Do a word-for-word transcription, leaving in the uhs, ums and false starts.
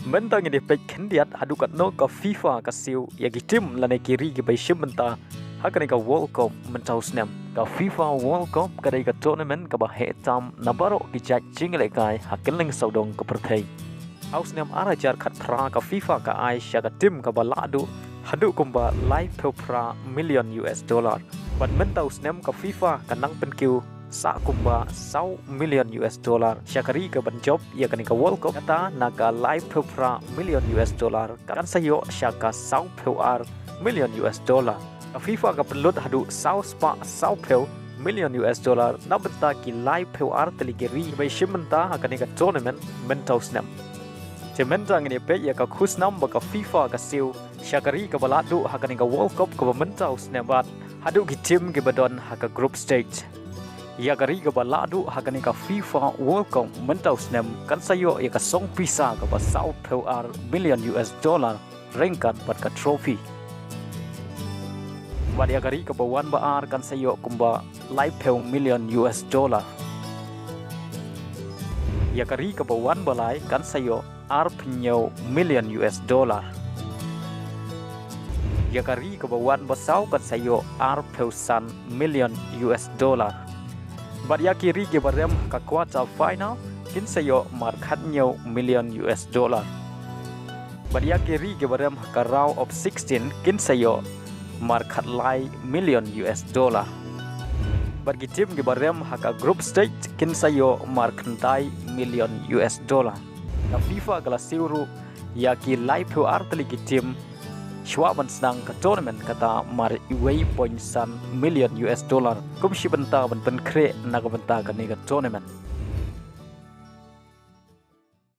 Mynta ngin ïa peit khyndiat haduh katno ka FIFA ka siew ïa ki team lane ki ri kiba shim bynta ha kane ka World Cup mynta u snem. Ka FIFA World Cup ka dei ka tournament kaba heh tam na baroh ki jait jingïalehkai ha kylleng sawdong ka pyrthei. Ha u snem ar hajar khatphra ka FIFA ka ai sha ka team kaba lah duh haduh kumba laiphew phra million U S dollar. Bad mynta u snem ka FIFA ka nang pynkiew sah kumba saw million U S dollar sha ka ri kaban jop ïa kane ka World Cup, kata na ka laiphew phra million U S dollar kan sa ïoh sha ka sawphew ar million U S dollar. Ka FIFA ka pynlut haduh saw spah sawphew million U S dollar na bynta ki laiphew ar tylli ki ri ba shim bynta ha kane ka tournament mynta u snem. Te mynta ngin ïa peit ïa ka khusnam ba ka FIFA ka siew sha ka ri kaba lah duh ha kane ka World Cup kaba mynta u snem bad haduh ki team kiba don ha ka group stage. Ïa ka ri kaba lah duh ha kane ka FIFA World Cup mynta u snem kan sa ïoh ïa ka song pisa kaba sawphew ar million U S dollar ryngkat bad ka trophy. Bad ïa ka ri kaba wan ba ar kan sa ïoh kumba laiphew million U S dollar. Ïa ka ri kaba wan ba lai kan sa ïoh arphew hynñiew million U S dollar. Ïa ka ri kaba wan ba saw kan sa ïoh arphew san million U S dollar. Bad ïa ki ri kiba rem ha ka quarter final kin sa ïoh mar khathynñiew million U S dollar. Bad ïa ki ri kiba rem ha ka round of sixteen kin sa ïoh mar khatlai million U S dollar. Bad ki team kiba rem ha ka group stage kin sa ïoh mar khyndai million U S dollar. Ka FIFA ka la siew ruh ïa ki laiphew ar tylli ki team shuwa ban sdang ka tournament, kata mar wei point san million U S dollar kum shi bynta ban pynkhreh na ka bynta kane ka tournament.